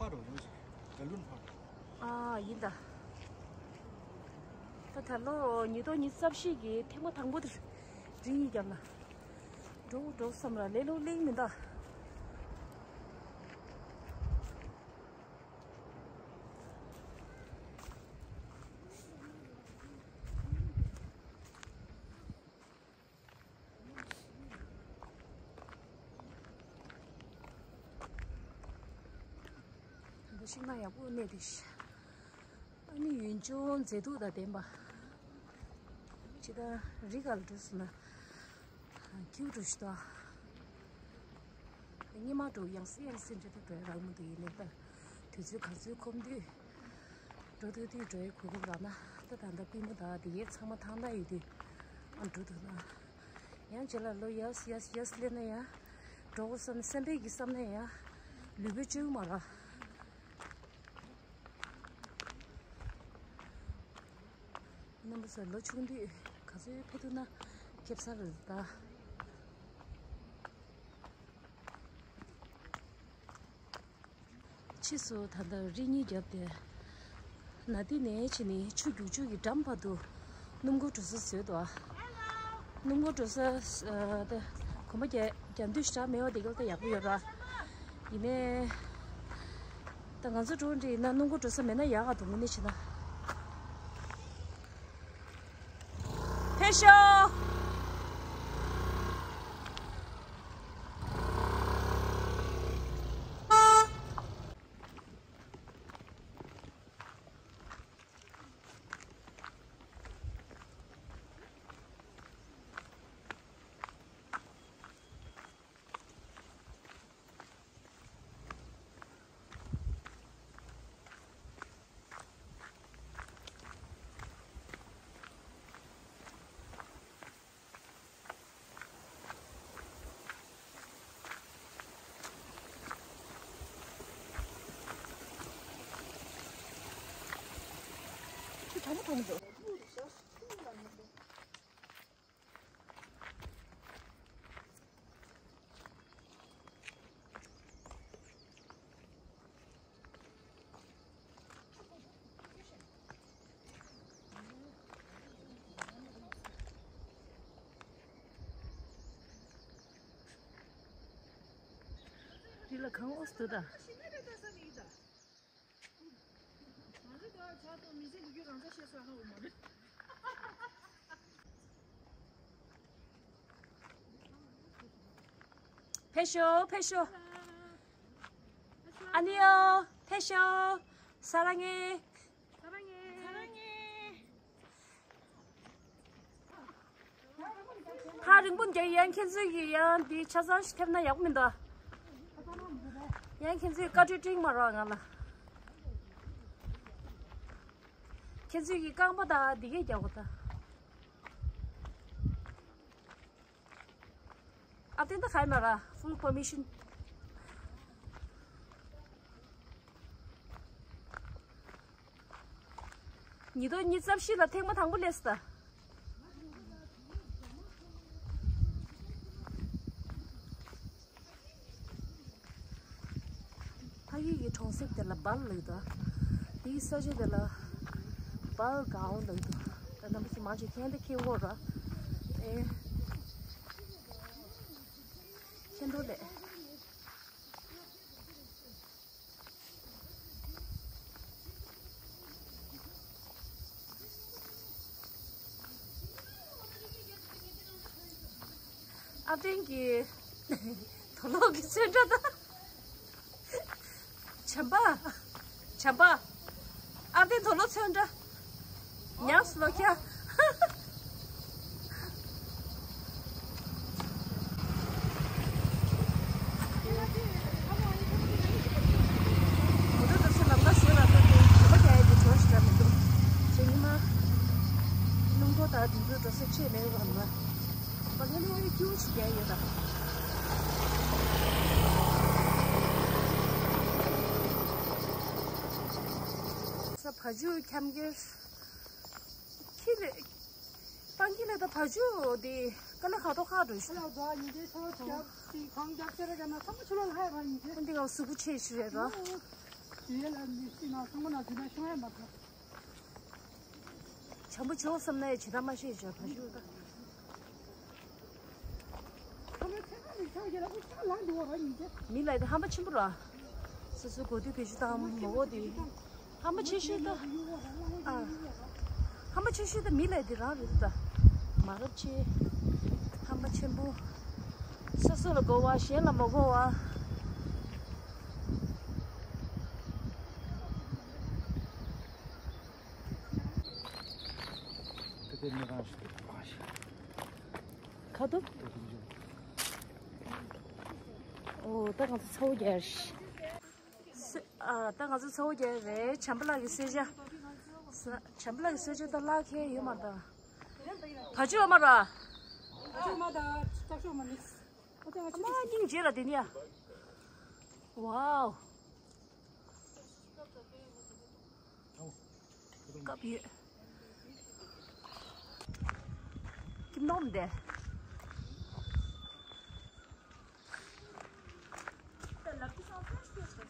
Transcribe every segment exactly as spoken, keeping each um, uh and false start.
ཨ་ཡིན་ད། ད་ད་ལོ་ཉིས་སྟོང་ཉི་ཤུ་རྩ་བཞི་གི་ཐེངས་མ་དང་པོ་དེར་རི་གཉིས་རྒྱབ་ལ་འགྲོ་འགྲོ་བསམ་ལ་ལས་ལོ་གླེང་མི་འདའ། ད་ཤིང་ནགས་ཡག་པོ་གནས་དེ་ཤ། ཨ་ནི་ཡུན་ཅུང་མཛེས་སྡུག་དང་ལྡན་པ། ཅི་ད་རི་ག་ལ་འགྲོ་སོང་ན། ཁྱིའུ་འགྲོ་ཤི་ད། སྙེ་མ་འགྲོ་ཡང་སེ་ཡང་སེ་འདྲ་དེ་འགྲོ་ཡ་རག་མི་འདུག་ཡིན་ནའི་ད། དུས་ཚོད་ག་ཚོད་ཁོམ་དུས། འགྲོ་ཐུབ་དུས་འགྲོ་ཡ་གོ་སྐབས་རག་ན་ད་ད་ལྟ་པུས་མོ་ད་དེ་གས་ཚང་མ་ཐང་ན་ཡོད་དུས། ཨ་འགྲོ་ཐུབ་ན། ཡང་རྗེས་ལ་ལོ་ཡས་ཡས་ཡས་སླེབས་ན་ཡང་། འགྲོ་དགོས་བསམ་སེམས་པའི་གི་བསམ་ན་ཡང་། ལུས་པོའི་བཅོས་མ་རག་རྣམ་པ་ཚོ་ལོ་ཆུང་དུས་ག་ཚོད་ཕེབས་ཐུབ་ན་ཁེབས་ས་རེད་ད། ཕྱིས་སུ་ད་ལྟ་རི་གཉིས་བརྒྱབ་སྟེ། ན་དི་ནས་ཕྱིན་ནས་ཆུ་རྒྱུག་ཆུ་གི་འགྲམ་བར་དུ་སྣུམ་འཁོར་འགྲོ་ས་བཟོས་འདུག་སྣུམ་འཁོར་འགྲོ་ས་ཨ་ད་གོམ་པ་རྒྱག་རྒྱག་འདུས་ཤག་མེད་པ་དེ་ག་ལ་ད་ཡག་པོ་ཡོད་ར། ཡིན་ནའི། ད་ང་ཚོ་འགྲོ་འདྲི་ཡིན་ན་སྣུམ་འཁོར་འགྲོ་ས་མེད་ན་ཡག་ག་འདུག་དངོས་གནས་བྱས་ན། ཕེབས་ཤོག་འདི་ལ་གང་ཨོ་སྟོད་ད། ཕེབས་ཤོག་ཕེབས་ཤོག་ཨ་ནེ་ཨོ་ཕེབས་ཤོག་ས་ར་ངེ། ཧ་རིང་པོ་འདྲ་ཡང་ཁྱེད་ཚོས་ཀྱི་ཡང་འདི་ཆ་ཚང་ཞིག་ཐེབས་ན་ཡག་པོ་མི་འདུག་ཡང་ཁྱེད་ཚོས་བཀའ་འཁྲོལ་སྤྲིང་མ་རོགས་ང་ལ། ཁྱེད་ཚོས་ཀྱི་རྐང་པ་དང་འདི་གས་རྒྱག་དགོས་ད། ཨ་བསྟན་ད་ཁ་ཡི་མ་ར། Full permission། ཉིས་སྟོང་ཉི་ཤུ་རྩ་བཞི་ལ་ཐེངས་མ་དང་པོ་སླེབས་སོང་ད། ཕ་གི་གི་གྲོང་གསེབ་དེ་ལ་སྦལ་ལབ་འདུག་དེའི་ས་ཆ་དེ་ལ་སྦལ་གའོན་ལབ་འདུག་ད་རྣམ་པ་ཚོ་མང་ཆེ་མཁྱེན་ད་མཁྱེན་གོ་ར། ཨེ། མཁྱེན་འགྲོ་ལེ། ཨ་བསྟན་གྱི་དུག་ལོག་གི་ཚོན་ཁྲ་དང་། བྱམས་པ། བྱམས་པ། ཨ་བསྟན་དུག་ལོག་ཚོན་ཁྲ། ཉམས་སུ་ལོག་ཁྱ། མོ་ཊ་འགྲོ་ས་ལམ་ཁ་བཟོས་ལ་ད་དེ་གོམ་པ་རྒྱག་ཡ་དེ་གྲོགས་ཤིག་རག་མི་འདུག་ཅེས་ཉི་མ། སྣུམ་འཁོར་དང་དུད་འགྲོ་འགྲོ་ས་ཆེ་མེད་པ་ལ། མ་ལྷོད་ལྷོད་ཀྱི་ཁྱིའུ་ཞིག་རྒྱག་ཡོད་ད། ས་བ་ཇུ་འཁྱམ་ཁེར། ཁྱི་ལས། སྤང་ཁྱི་ལས་ད་བ་ཇུ་དེ་དཀའ་ལས་ཁག་ཏོག་ཁག་འགྲོ་ཤི། ཨ་ལ་རྫོགས་ཉིན་དེ་ཚོ་རྒྱབ་དེ་གང་རྒྱབ་ཅེ་རེ་ག་ན་ཚང་མ་ཆུ་ལ་ལྷ་ཡ་བ་ཉིན་དེ། འདི་ག་གཟུགས་པོ་ཆེ་ཤི་རེད་རོ། དེ་ལ་མི་ཤི་ན་སོང་ན་དེ་ན་ཤོང་ཡ་མ་ཐག་བྱམས་པོ་བྱེད་འོ་བསམ་ན་ཡ་བྱེད་སྟངས་མ་ཤེས་བྱ་བ་ཞུ་ད། མི་ལ་དེ་ཧམ་པ་ཆེན་པོ་ར། སོ་སོའི་གོ་དུས་བེད་སྤྱོད་བཏང་མ་འོ་དེ། ཧམ་པ་ཆེ་ཤོས་ད། ཨ། ཧམ་པ་ཆེ་ཤོས་ད་མི་ལ་དེ་རང་རེད་ད། མ་རབས་ཆེ། ཧམ་པ་ཆེན་པོ། སོ་སོ་ལ་དགོས་བ་གཞན་ལ་མ་དགོས་བ། ཁ་ཐུབ། ཨོ་ད་ང་ཚོ་ཚ་བོ་རྒྱག་རེད། ཨ་ད་ང་ཚོ་ཚ་བོ་རྒྱག་རེད། བྱམས་པ་ལགས་ཀྱི་གསོལ་ཇ། བྱམས་པ་ལགས་ཀྱི་གསོལ་ཇ་ད་ལག་ཁྱེར་ཡོད་མ་རེད་ད། ད་ཅི་ཡོད་མ་རེད། ད་ཅི་ཡོད་མ་རེད། ད་ཅི་ཡོད་མ་རེད། ཨ་མ་སྙིང་རྗེ་ལ་དེ་ནི་ཡ། ཝའོ། སྐབས་ཡོད། ཀིམ་ནོམ་དེ།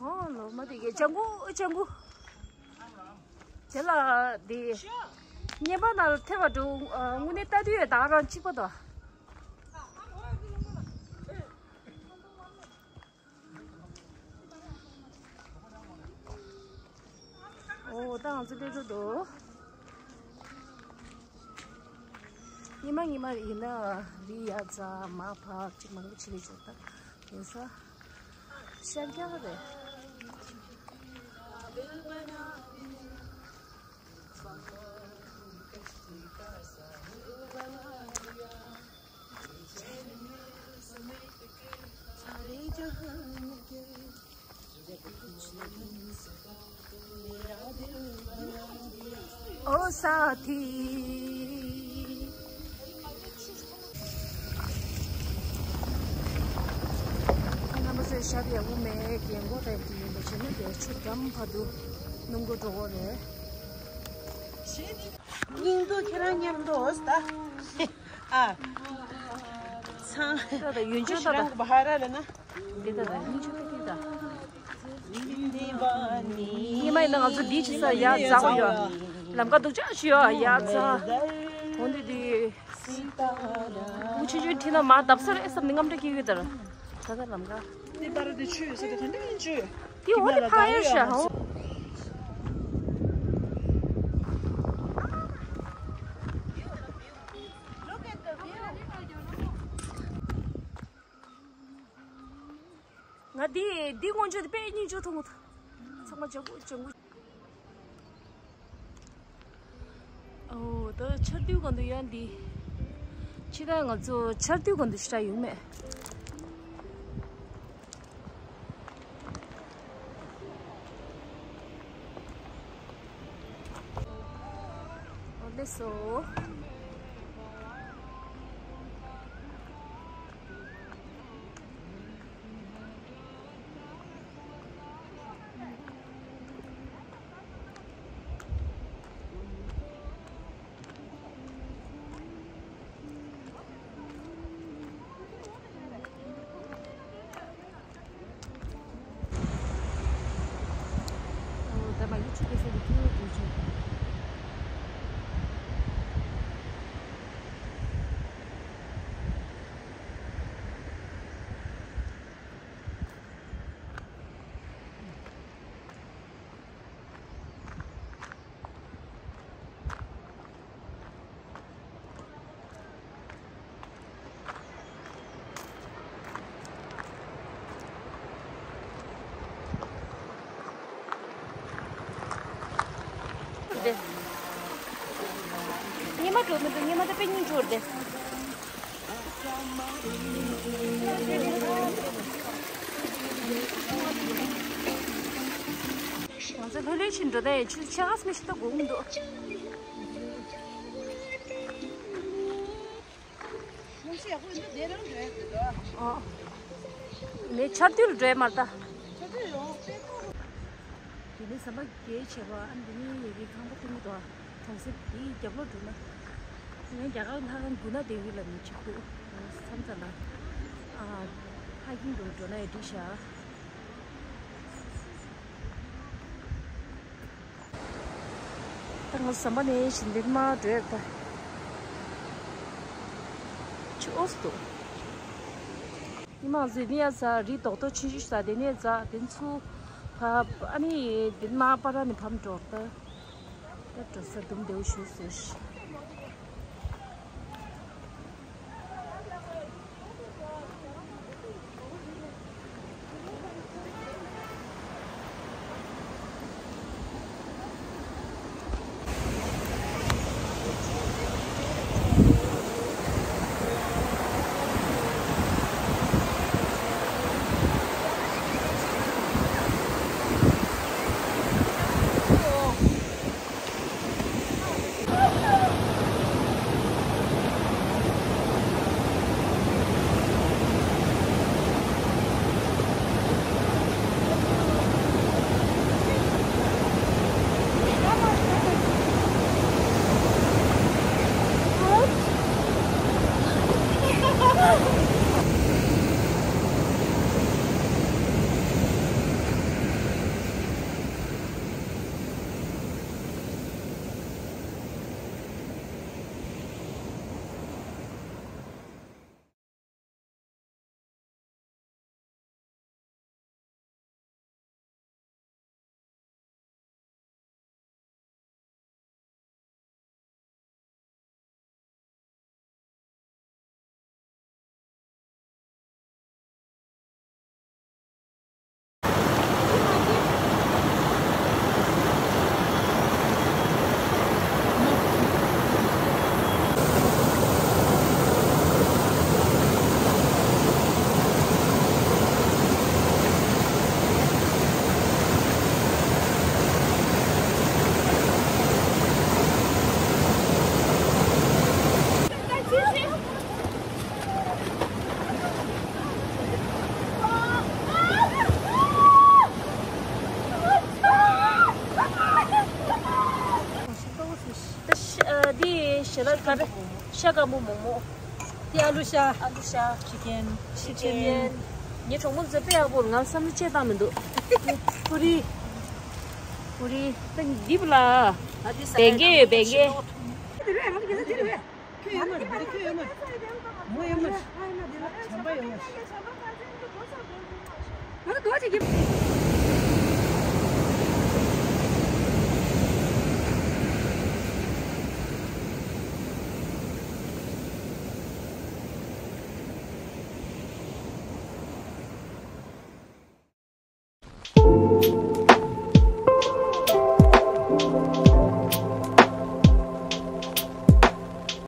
ཨོ་ལོ་མ་དེ་གའི་ལྗང་གུ་ལྗང་གུ། དེ་ལ་དེ། བརྙན་པར་ནང་ལ་ཐེབས་པ་འགྲོ་དངོས་གནས་ལྟ་དུས་ཡོད་ད་རང་གཅིག་པ་དང་། ཨོ་ད་ང་ཚོ་སླེབས་འགྲོ་འདུག་ཉི་མ་ཉི་མ་ཡིན་ན་རི་ཡར་འཛེག་མར་འཕགས་ཅིག་མང་པོ་བྱེད་ལས་བྱུང་ད་ཡིན་ས་ཤར་རྒྱག་རེད། ཨོ་ས་ཐི། རྣམ་པ་ཚོས་ཞབས་ཡག་པོ་མེད་རྒན་གོག་རེད་དེ་ཡིན་པ་བྱས་ན་དེ་ཆུ་འགྲམ་བར་དུ་སྣུམ་འཁོར་འགྲོ་གི་རེད། སྙིང་སྡུག་ཁྱེད་རང་མཉམ་དུ་འོ་ད། ཨ། ཚང་། ད་ད་ཡོན་ཆོད་ད་ད། རང་གི་བ་ཧ་ར་ལ་ན། འདི་ད་ད་སྙིང་ཆོད་ད་འདི་ད། ཉི་མ་ཡིན་ན་ང་ཚོ་འདི་ཅི་ས་ཡ་འཛེག་ཡོད། ལམ་ཁ་སྡུག་ཅག་ཞིག་ཡོད་ཡ་འཛེག་འོ་འདི་འདི། འུ་ཆུ་ཆུ་ཁྲིད་ན་མ་བརྡབ་ས་རེད་བསམ་ནས་རྔམ་སྐྲག་སྐྱེ་གི་ད། ད་ད་ལམ་ཁ། འདི་ལྟར་འདི་ཆུ་ཡོད་ས་དེ་ག་འདྲ་ཡིན་ཆུ། དེ་འོ་དེ་ཕ་ཡོད་ཤག་ཧོ། ང་འདི་འདི་ངོ་ཆུ་དེ་དཔེ་སྙིང་རྗེ་མཐོང་གི་ཚང་མ་ལྗང་གུ་ལྗང་གུ། ཨོ་ད་ཆར་དུས་གང་དུ་ཡང་འདི། ཕྱི་ཟླ་ང་ཚོ་ཆར་དུས་གང་དུ་ཤི་ཡོང་མེད། ཨོ་ལེ་སོ། ཉི་མ་འགྲོ་མི་འདུག་ཉི་མ་ད་དཔེ་སྙིང་རྗེ་པོ་རེད། ང་ཚོ་ལྷོད་ལྷོད་ཕྱིན་འགྲོ་ད་ཡ་ཆུ་ཆེ་ཁ་སྨི་ཤི་ད་དགོས་མི་འདུག་ཨོ། ངས་ཆར་དུས་ལ་འགྲོ་ཡ་མ་རེད་ད། དེ་ནས་ཟམ་པ་གས་བྱས་པ་ཨ་འདི་ནི་ཡི་གེ་ཁང་པ་ཐུང་གི་འདུག་གྲོང་གསེབ་དེའི་རྒྱབ་ལོགས་འགྲོ་ན། ངས་རྒྱ་གར་ལྷ་ཁང་དགུ་ན་དེ་བི་ལ་མི་གཅིག་འདུག་མཚམས་མཚམས་ལ། ཨ། ཧ་ཀིང་འགྲོ་འགྲོ་ན་ཡ་འགྲིག་ཤག་ད་ང་ཟམ་པ་ནས་བཞིན་འདིར་མ་འགྲོ་ཡག་ད། ཆུ་ཨོས་འདུག་ཉི་མ་ཟེར་ནས་ཡ་ཟ་རི་རྡོག་རྡོག་ཆུ་ཆུ་ཟ་དེ་ནས་ཟ་དེ་ཚུ་ཕ་ཨ་ནི་དེ་མ་པ་ར་ནི་ཕམ་འགྲོ་ད། ད་འགྲོ་ས་དུམ་དེའུ་ཞུ་ཟེར་ཤི། ད་ཤ་ཨ་འདི་ཞལ་ལག་ག་རེ། ཤ་སྐམ་པོ་མོག་མོག་འདི་ཨ་ལུ་ཤ། ཨ་ལུ་ཤ། ཅི་ཀེན། ཅི་ཅི་ཀེན། ཀེན། ངའི་གྲོགས་མོ་ཚོ་དཔེ་ཡག་པོ། ང་བསམ་བློ་ཅི་བཏང་མི་འདུག་ཕུ་རི། ཕུ་རི། ད་འདི་བུ་ལ། བེང་གེ་ཡོད། བེང་གེ། ཁྱོད་ཡོད་མ་རེད། ཁྱོད་ཡོད་མ་རེད། མོ་ཡོད་མ་རེད། བྱམས་པ་ཡོད་མ་རེད། ང་ལ་དོ་ཅིག་གིས།